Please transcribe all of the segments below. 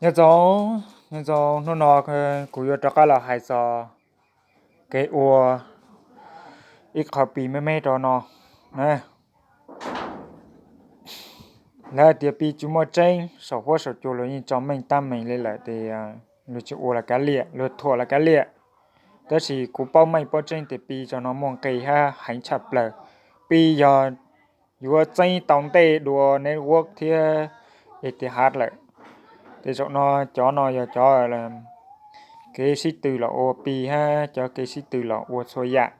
Nyob zoo, nyob zoo, hnub no kuv yuav rov qab los hais txog kev ua ib qho Pi me me rau no. Lawv hais tias Pi tsis muaj tseeb, saum huab saum cua luag yeej tso meej tab meeg li lawm tias luag tsis ua los kav liam, luag thuam los kav liam. Tab sis kuv paub meej paub tseeb tias Pi tso no muaj nqis hab heev tshaj plaws. Pi yog yuav txeeb tau ntej dua network thiab Etihad lawm. Ces zaum no cov no yog cov kev sib tw los ua Pi hab cov kev sib tw los ua txhua yam.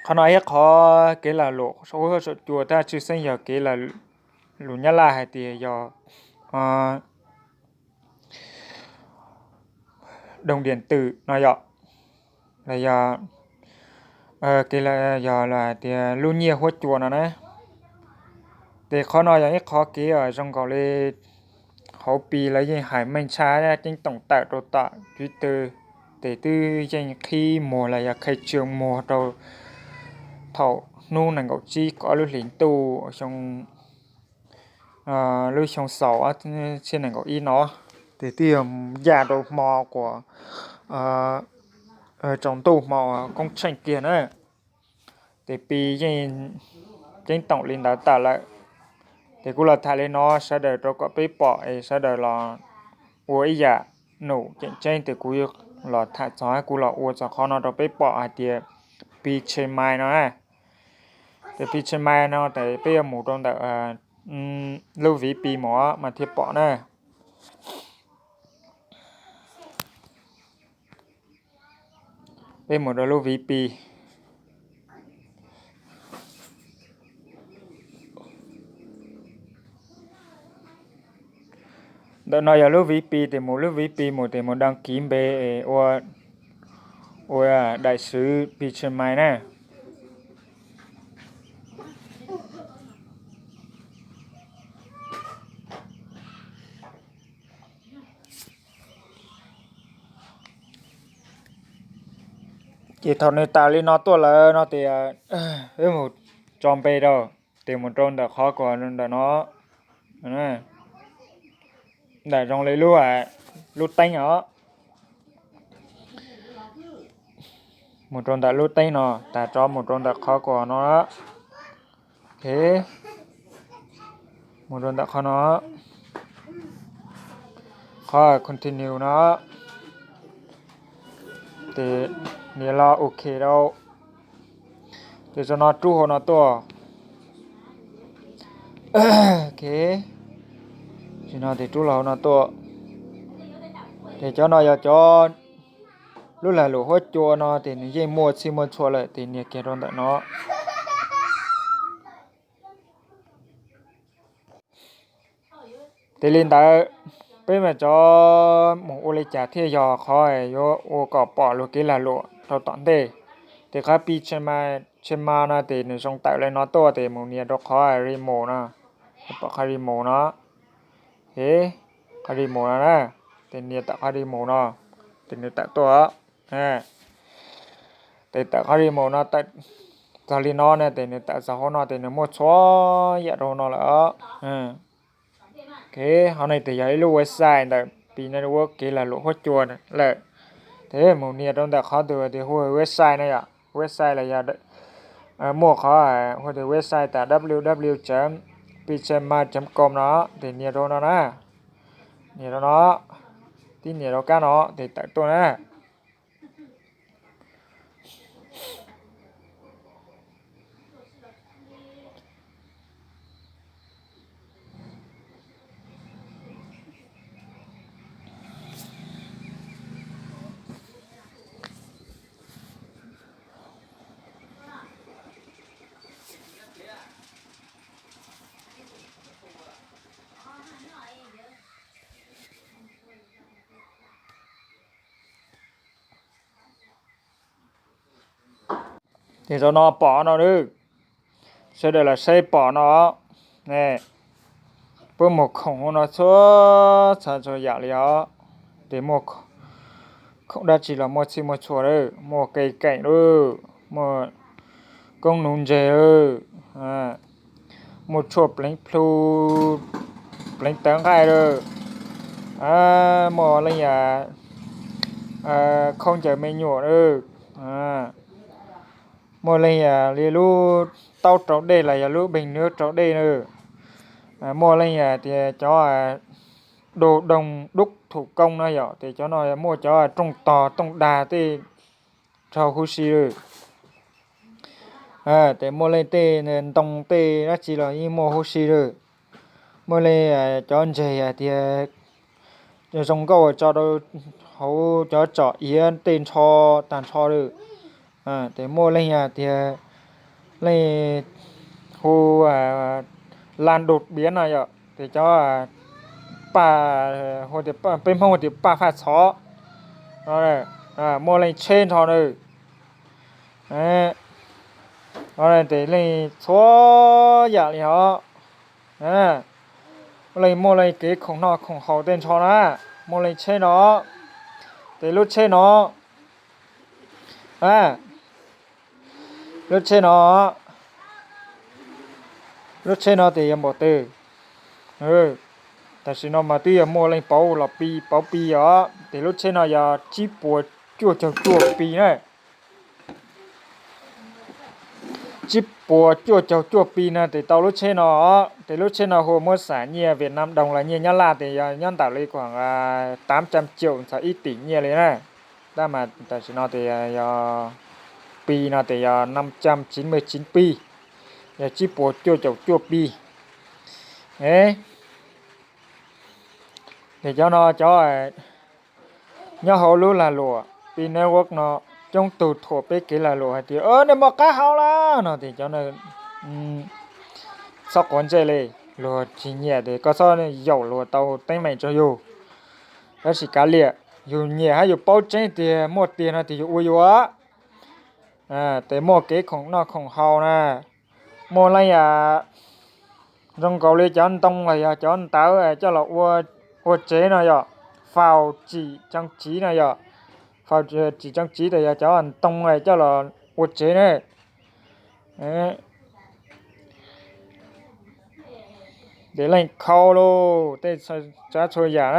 Qhov no ib qhov kev lag luam saum huab saum cua tab tshwj xeeb yog kev lag luam Nyab Laj hais tias yog đồng điện tử no yom, los yog, yog hais tias lub nyiaj huab cua no na. Ces qhov no yog ib qhov kev zoo nkaus li hauv Pi lawv yeej hais meej tshaj ceeb toom tawm rau tom Twitter, ces twb yeej qhib muag los yog khai trương muag rau thaum hnub nees nkaum tsib kaum ob lub hlis ntuj xyoo, lub xyoo xaus ob txhiab nees nkaum ib no, ces twb yog ncaj rau hmo uas tsaus ntuj hmo koob tsheej kiag na. Ces Pi yeej ceeb toom li ntawd tawm lawm. Ces kuv los tham li no sawv daws rau kom peb pom es sawv daws los ua ib yam num ceem tseeb, ces kuv los tham txog, kuv los ua txog qhov no rau peb pom hais tias Pi Chain Mall no. Ces Pi Chain Mall no ces peb yuav mus rau ntawm lub vis Pi mus mas thiaj pom na. Peb mus rau lub vis Pi. Ntawm no yog lub vis Pi, ces mus lub vis Pi mus ces mus đăng ký npe ua, ua đại sứ Pi Chain Mall na. Ces thaum nws tawm li no tuaj lawm no ces wb mus tso npe rau, ces mus rau ntawm qhov uas ntawm no, ntawm zoo li lub, lub teeb os. Mus rau ntawm lub teeb no, tas tso mus rau ntawm qhov uas no. Mus rau ntawm qhov no, qhov continue no, ces nias los ok rau. Ces tso no rub hauv no tuaj. Tsis no ces rub los hauv no tuaj. Ces cov no yog cov lub lag luam huab cua no ces nws yeej muaj txhij muaj txhua lawm, ces nias kiag rau ntawm no. Ces li ntawd, peb mam rov mus ua li cas thiaj yog qhov yuav ua kom pom luag kev lag luam rau tom ntej. Ces qhov Pi Chain Mall no ces nws zoo tawm li no tuaj, ces mus nias rau qhov remote no, pom qhov remote no. Qhov remote no na, ces nias tawm qhov remote no, ces nws tawm tuaj. Ces tawm qhov remote no, txog li no ne, ces nws tawm txog hauv no ces nws muaj txhua yam rau hauv no lawm. Hauv no ces yog ib lub website ntawm Pi Network kev lag luam huab cua lawm. Ces mus nias rau ntawm qhov twg tias hu website no yom, website los yog muaj qhov hu tias website tas www chấm pichainmall chấm com no, ces nias rau no na. Nias rau no, tib nias rau kab no ces tawm tuaj na. Ces rau no pom no, sawv daws los saib pom no. Puab muag khoom no txhua txhua yam li os. Ces muaj khoom dab tsi los muaj txhij muaj txhua lawm, muaj kev keem lawm, muaj koob nuv ntseg lawm, muaj tshuaj pleev plhu, pleev tawv nqaij lawm. Muaj leej yam khaub ncaws me nyuam lawm. Muaj leej yam li lub taub rau dej los yog lub beeg nws rau dej na. Muaj leej yam tias cov đồ đồng đúc thủ công no yom, ces cov no muaj cov rooj tog rooj dag tej rau huv si lawm. Ces muaj leej tej ntoo tej dab tsi los yeej muaj huv si lawm. Muaj leej cov ntseg hais tias zoo nkauj tso rau hauv cov tsom iav tej ntsho tag nrho lawm. Ces muaj leej hais tias leej hu lan đột biến no yom, ces cov paj, peb Hmoob tias paj faj txhov, muaj leej tsheb nrho na. Ces leej txhua yam li hos, leej muaj leej kev khoom noj khoom haus tej nrho na, muaj leej tsheb no, ces lub tsheb no, lub tsheb no, lub tsheb no ces yog npaum twg? Tam sim no mas twb yog muaj leej pauv los pi pauv pi os, ces lub tsheb no yog tsib puas cuaj caug cuaj pi na. Tsib puas cuaj caug cuaj pi na ces tau lub tsheb no, ces lub tsheb no hu muab xam nyiaj Việt Nam đồng los nyiaj Nyab Laj ces yog nyob ntawm li khoảng tám trăm triệu txog ib tỷ nyiaj li na. Tab mas tam sim no ces yog pi no ces yog năm trăm chín mươi chín pi, yog tsib puas cuaj caum cuaj pi. Ces cov no cov nyob hauv lub lag luam Pi Network no, coob tug thuam peb kev lag luam hais tias nej muaj qab hau lawm no ces cov txhob quav ntsej li, luag tsis nyiam ces koj txhob yaum luag tau teeb meem rau yus. Tab sis kav liam, yus nyiam hab yus paub tseeb tiag muaj tiag no ces yus ua yus. Ces muaj kev khoom noj khoom haus na, muaj leej yam zoo nkaus li cov ntoo los yog cov ntawv coj los ua tsev no yom, phào chỉ trang trí no yom, phào chỉ trang trí ces yog cov ntoo coj los ua tsev na. Ces leej khau lauj, tej txhua tsav txhua yam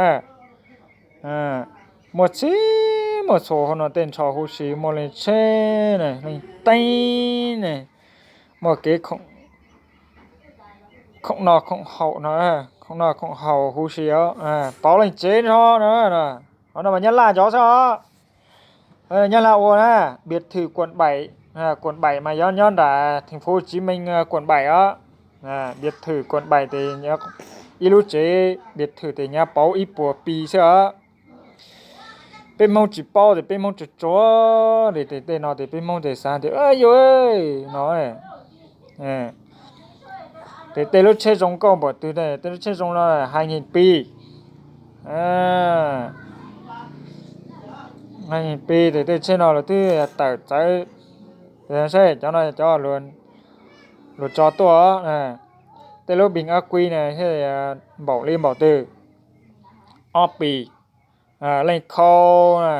na, muaj txhij muaj txhua hauv no tej nrho huv si, muaj leej tsheb ne, leej teeb ne, muaj kev khoom noj khoom haus no, khoom noj khoom haus huv si os, pauv leej tsev nrho no. Qhov no mas Nyab Laj cov xwb os. Nyab Laj ua na, biệt thự quận bảy, quận bảy mas yog nyob nram thành phố Hồ Chí Minh, quận bảy os. Biệt thự quận bảy ces ib lub tsev biệt thự ces nyab pauv ib puas pi xwb os. Peb Hmoob tsis paub ces peb Hmoob tsuag tsuag li, ces tej no ces peb Hmoob ces xav tias yus no ces tej lub tsheb zoo nkauj npaum twg, tej lub tsheb zoo no hai nghìn pi, hai nghìn pi ces tej tsheb no lawv twb tawm txawv. Saib cov no cov luag tso tuaj, tej lub bình ắc quy na, npaum li npaum twg, ob pi, leej khau na,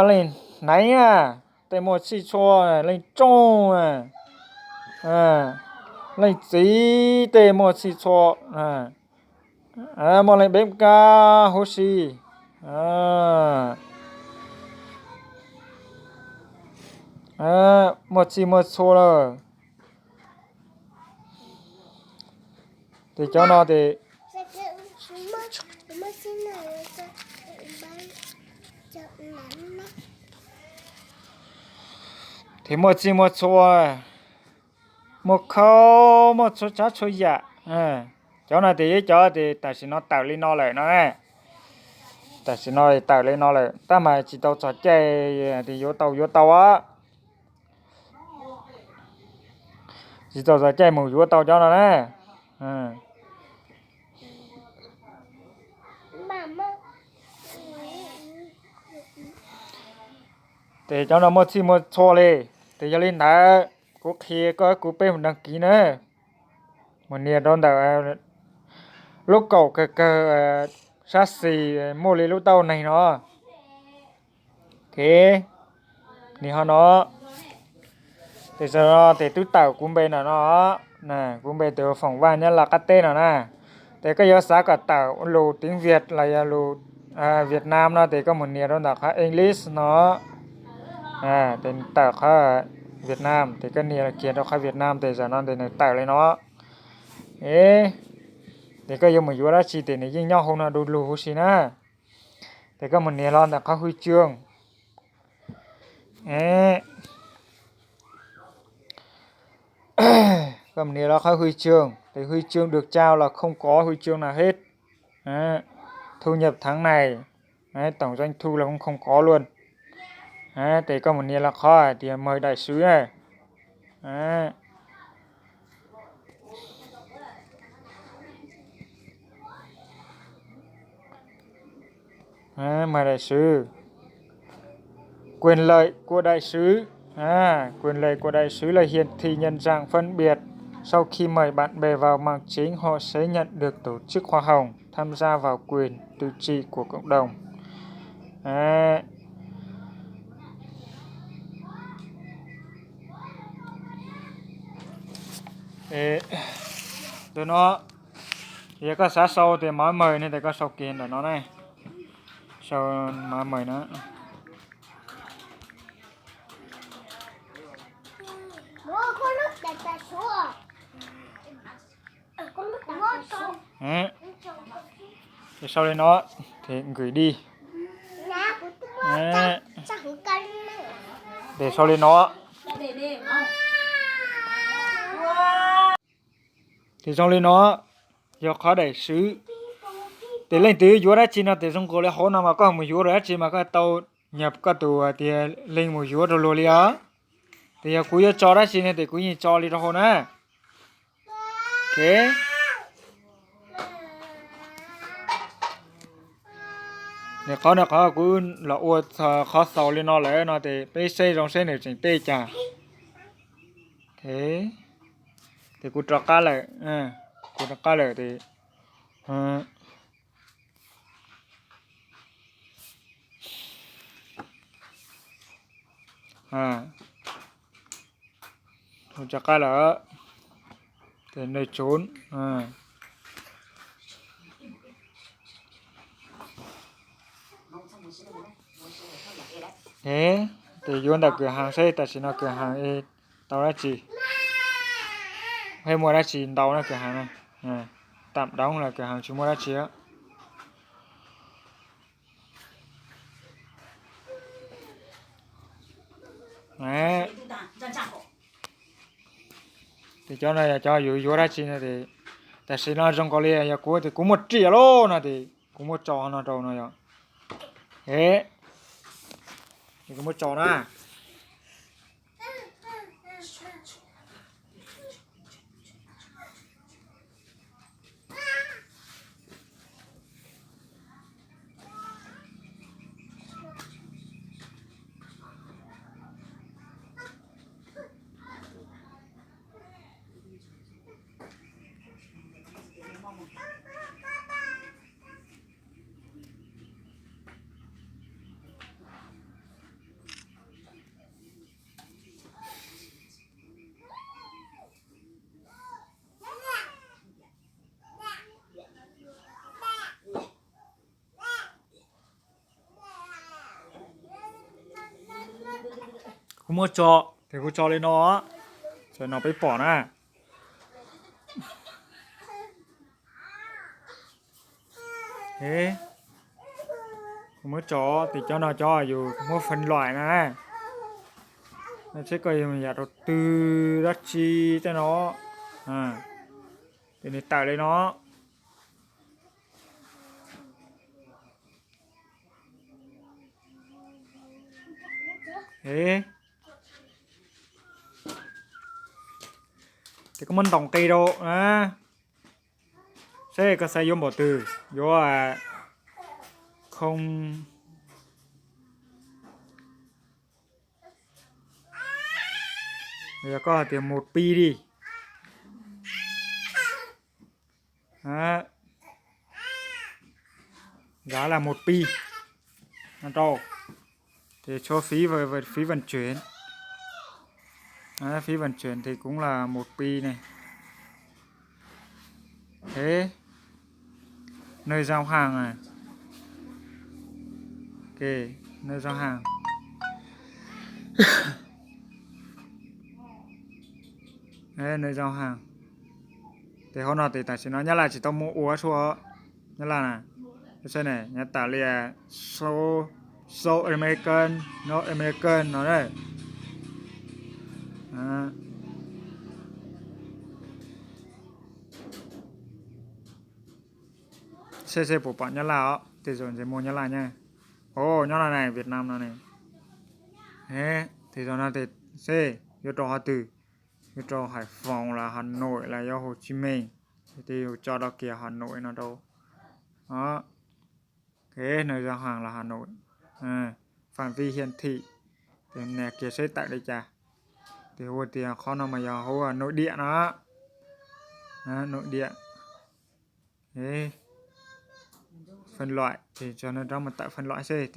leej hnaiv na, tej muaj txhij txhua, leej tsooj na, leej txiv tej muaj txhij txhua, muaj leej beb kab huv si, muaj txhij muaj txhua lawm. Ces cov no ces ces muaj txhij muaj txhua, muaj khau, muaj txhua tsav txhua yam. Cov no ces ib cov ces tam sim no tawm li no lawm no, tam sim no tawm li no lawm tab mas tsis tau txog caij yuav tau yuav tau. Tsis tau txog caij mus yuav tau cov no na. Ces cov no muaj txhij muaj txhua li. Ces yog li ntawd kuv qhia koj kuv peb mus đăng ký na. Mus nias rau ntawm lub kaum kawg kawg sab xis muaj li lub tauj neeg no. Ces nim ho no, ces txawm no ces twb tawm kuv npe ntawm no. Kuv npe tus Foom Vaj nyob Laj Qab Teb no na. Ces koj yuav xav kom tawm lus tiếng Việt los yog lus Việt Nam no ces koj mus nias rau ntawm qhov English no. Ces tawm qhov Việt Nam ces koj nias kiag rau qhov Việt Nam ces zaum no ces nws tawm li no. Ces koj yuav mus yuav dab tsi ces nws yeej nyob hauv no du lug huv si na. Ces koj mus nias los ntawm qhov huy chương. Koj mus nias los qhov huy chương, thì huy chương được trao là không có huy chương nào hết. Thu nhập tháng này, tổng doanh thu là cũng không có luôn. Ces koj mus nias los qhov hais tias mời đại sứ na. Mời đại sứ. Quyền lợi của đại sứ. À, quyền lợi của đại sứ là hiển thị nhận dạng phân biệt. Sau khi mời bạn bè vào mạng chính, họ sẽ nhận được tổ chức hoa hồng, tham gia vào quyền tự trị của cộng đồng. Đấy. Tus no, yog koj xav sau tias mã mời ne, ces koj sau kiag ntawm no ne. Sau mã mời no. Ces sau li no, ces gửi đi. Ces sau li no. Ces zoo li no, yog qhov đại sứ. Ces leej twg yuav dab tsi no ces zoo nkaus li hauv no mas koj mus yuav rau dab tsi mas koj tau nyab koj tus tias leej mus yuav rau luag li os. Ces yog kuv yuav tso dab tsi no ces kuv yeej tso li rau hauv na. Ok. Nws qhov no qhov kuv los ua qhov xaus li no lawm no ces peb saib zoo seb nws tseem teb cas. Ok. Ces kuv rov qab lawm, kuv rov qab lawm ces rov qab lawm. Ces nws tsuv. Ces yuav ntawm kwm haas seb tam sim no kwm haas tau dab tsi, thiab muaj dab tsi ntau na kwm haas na. Tam doov los kwm haas tsis muaj dab tsi. Ces cov no yog cov yus yuav dab tsi no ces tam sim no zoo nkaus li yog kuv tias kuv muaj riam lauj no ces kuv muab tso no rau no yog. Es kuv muab tso na. Kuv muab tso, ces kuv tso li no, tam no peb pom na. Kuv muab tso, ces cov no cov yus muab phân loại na. No seb koj yuav yam rau twg dab tsi tej no, ces nws tawm li no. Ces koj muab ntaus nqi rau, seb koj xav yuav npaum twg, yuav không, yog koj hais tias một pi đi. Giá là một pi. Rau, thì số phí và, và phí vận chuyển. Đấy, phí vận chuyển thì cũng là một pi này. Ê, nơi giao hàng à. Ok, nơi giao hàng. Ê, nơi giao hàng. Ces hauv no ces tam sim no Nyab Laj tsis tau muaj ua suab Nyab Laj na. Saib ne, nyav tas li South, South American, North American no na. Seb seb puas pom Nyab Laj os, tej zaum ntshe muaj Nyab Laj nyab. Os, nyob no ne, Việt Nam no ne. Tej zaum no ces seb yuav rau qhov twg, yuav rau Hải Phòng los Hà Nội los yog Hồ Chí Minh, ces yus tso rau kiag Hà Nội no rau. Os, nơi giao hàng là Hà Nội, phạm vi hiển thị, ces nias kiag seb tawm li cas. Ces hu tias qhov no mas yog hauv nội địa no, nội địa. Phân loại, ces tso no rau mus tawm phân loại seb.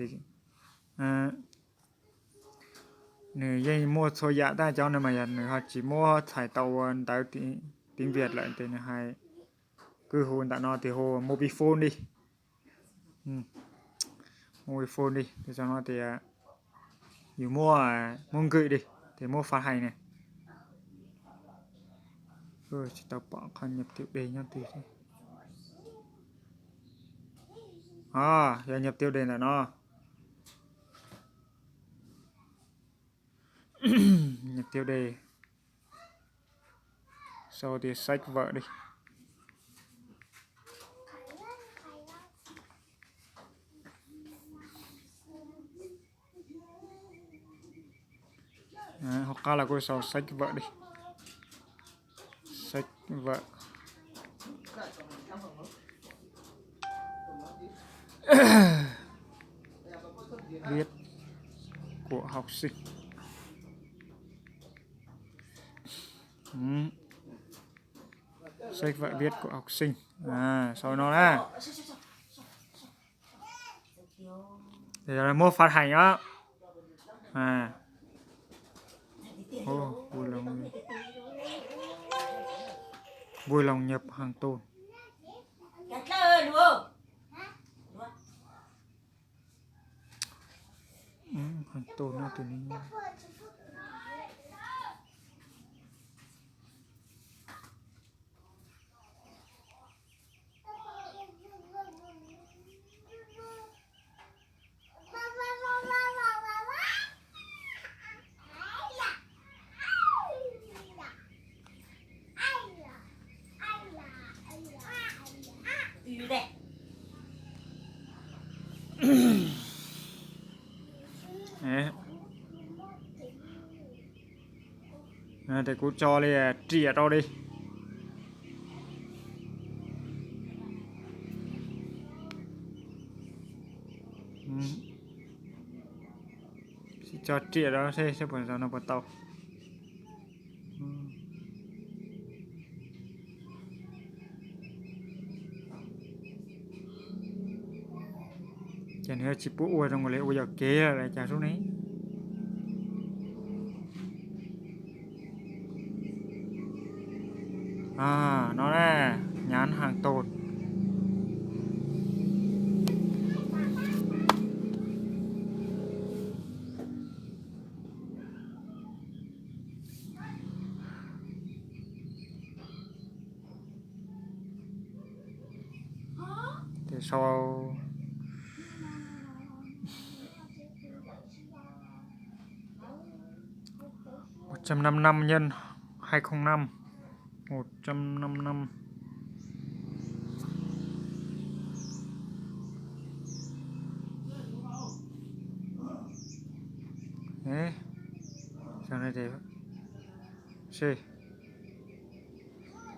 Nws yeej muaj txhua yam tab cov no mas yog nws ho tsis muab txhais tau ua ntawv tiếng Việt lawm ces nws hais, kwv hu ntawm no tias hu mobile phone đi. Mobile phone đi, ces tso no tias yus muab, muab nkws đi, ces muab phát hành ne. Tsis tau pom qhov nhập tiêu đề nyob twg. Yog nhập tiêu đề ntawm no. Nhập tiêu đề. Sau tias sách vở đi. Hauv qab los kuj sau sách vở đi. Sách vở. Viết của học sinh. Sách vở viết của học sinh. Sau no na. Muab phát hành os. Vui lòng, vui lòng nhập hàng tồn. Hàng tồn no tus ni. Ces kuv tso li riam rau li. Tso riam rau seb seb puas tau no puas tau. Ces nws tsis pub ua zoo li ua yog kev lawm cas sub ne. No na, nhắn hàng tồn. Ces sau một trăm năm mươi lăm nhân hai không năm. Một trăm năm mươi lăm. Sau này thì,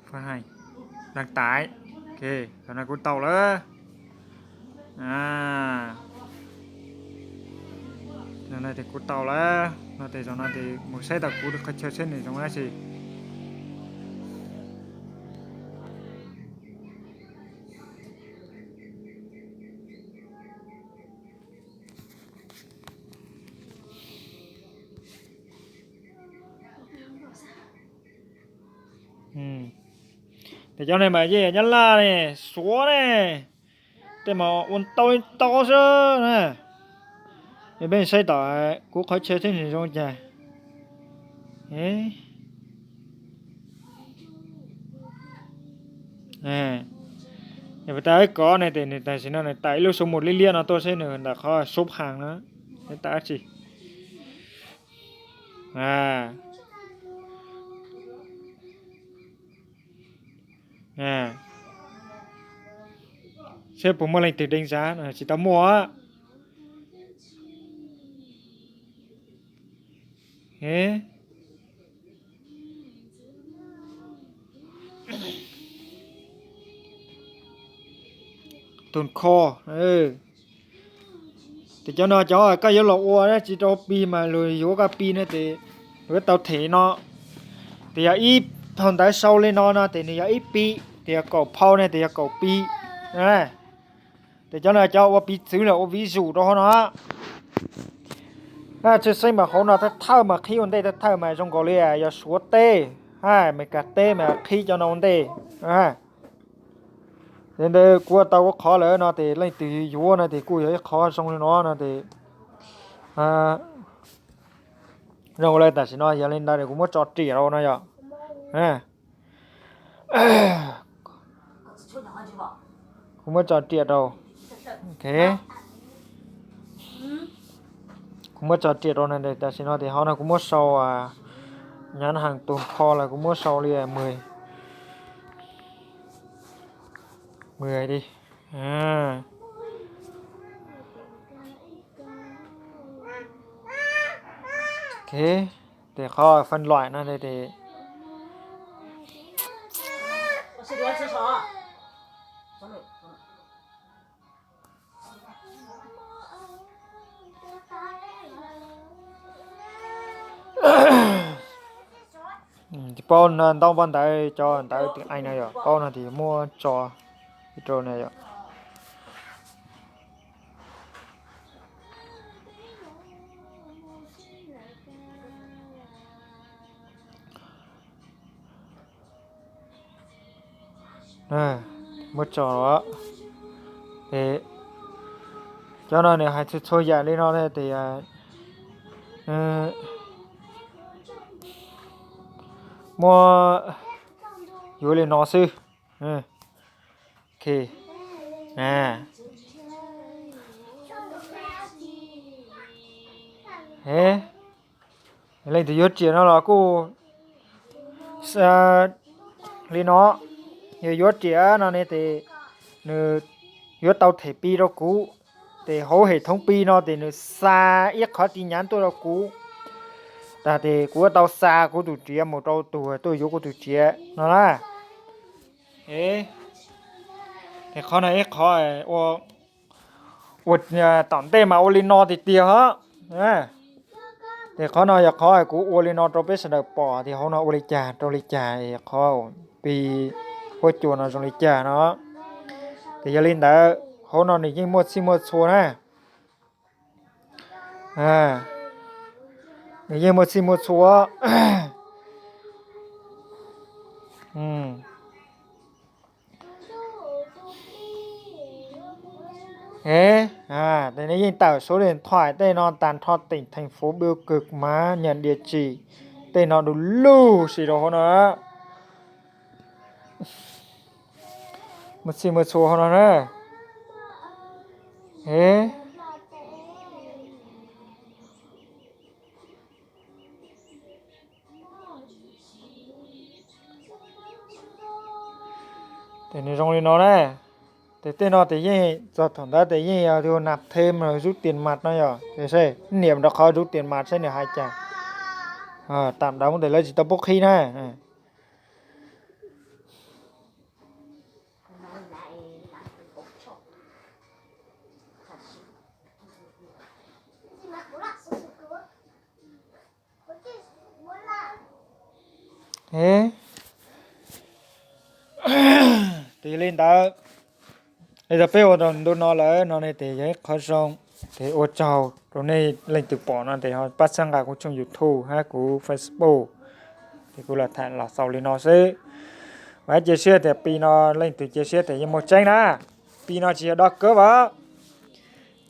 phát hành, đăng tải. Ok, sau này kuv tau lawm. Sau này thì kuv tau lawm no ces zaum no ces mus saib tau kuv qhov chaw seb nws zoo dab tsi. Ces cov no mas yeej yog Nyab Laj ne, Suav ne, tej mas ua ntau li ntau xwb na. Peb saib tom kuv qhov chaw thiab nws zoo cas. Yog tas ib kov ne ces nws tam sim no nws tawm ib lub xu mus liab liab no tuaj seb nws ntawm qhov sub haas no tawm dab tsi. Seb puas muaj leej twg deev zav, tsis tau muaj. Tus kho, ces cov no cov koj yuav los ua dab tsi rau Pi mas luag yuav koj Pi no ces yuav tau them no. Ces yog ib phau ntawv sau li no no ces nws yog ib Pi, ces yog kaum phau ne ces yog kaum Pi. Ces cov no cov ua piv txwv los ua vis zus rau hauv no. Tshwj xeeb mas hauv no thawj thawj mas qhib ua ntej thawj thawj mas zoo nkaus li yog Suav teb, Amelikas teb mas qhib cov no ua ntej. Ces ntawd kuv ua tau kuv qhov lawm no ces leej twg yuav no ces kuj yog ib qhov zoo li no no ces zoo li tam sim no yog li ntawd kuv muab tso riam rau no yom. Kuv muab tso riam rau. Kuv muab tso riam rau no, tam sim no ces hauv no kuv muab sau, nyav hees tus kho los kuv muab sau li mười, mười đi. Ces qhov phân loại no ces paub ntau npaum ntawd, cov ntawv twm ees no yog paub no ces muab tso rau no yom. Muab tso, ces cov no nws hais txhua txhua yam li no ne ces muab yuav li no xwb. Leej twg yuav riam no los kuj li no, yog yuav riam no ne ces nws yuav tau them Pi rau kuv, ces hauv hệ thống Pi no ces nws xa ib qhov tin nhắn tuaj rau kuv, tas ces kuv yuav tau xa kuv tus riam mus rau tus tuaj yuav kuv tus riam no na. Ces qhov no ib qhov ua, tom ntej mas ua li no tiag tiag os. Ces qhov no yog qhov kuv ua li no rau peb sawv daws pom tias hauv no ua li cas rau li cas, qhov Pi huab cua no zoo li cas no. Ces yog li ntawd hauv no nws yeej muaj txhij muaj txhua na. Nws yeej muaj txhij muaj txhua. Ces nws yeej tawm số điện thoại tej no, tag nrho tỉnh thành phố, bưu cục, mã nhận địa chỉ, tej no du lug sim rau hauv no. Muaj txhij muaj txhua hauv no na. Ces nws zoo li no na. Ces tej no ces yeej txog thaum ntawd ces yeej yog tus nạp thêm rút tiền mặt no yog, niam rau qhov rút tiền mặt saib nws hais cas. Tam dawm ces lawv tsis tau pub qhib na. Ces li ntawd, li ntawd peb ua rau ntu no lawm no ne ces yog ib qhov zoo. Ces ua tsaug rau nej leej twg pom no ces ho pab txhawb nqa kuv tshooj YouTube hab kuv Facebook. Ces kuv los tham los xaus li no xwb. Mas cia siab tias Pi no leej twg cia siab tias yeej muaj tseeb na. Pi no tsis yog do kawb as.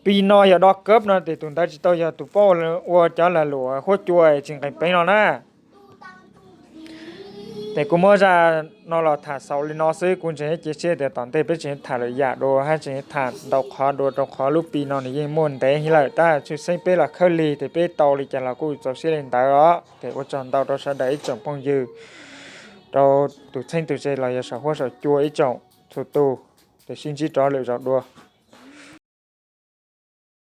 Pi no yog do kawb no ces tus ntawd tsis tau yog tus paub ua cov lag luam huab cua tsis nqis peev no na. Ces kuv muab zaj no los tham xaus li no xwb, kuv ntseeg cia siab tias tom ntej peb tseem tham lwm yam dua hab tseem tham ntau qhov dua rau qhov lub Pi no nws yeej muaj ntev lawm tab tshwj xeeb peb los khawb lig ces peb tau li cas los kuj txaus siab li ntawd os. Ces ua tsaug ntau rau sawv daws ib tsoom phooj ywg, rau tus txheeb tus ze los yog saum huab saum cua ib tsoom txhua tus. Ces sib ntsib rov lwm zaus dua.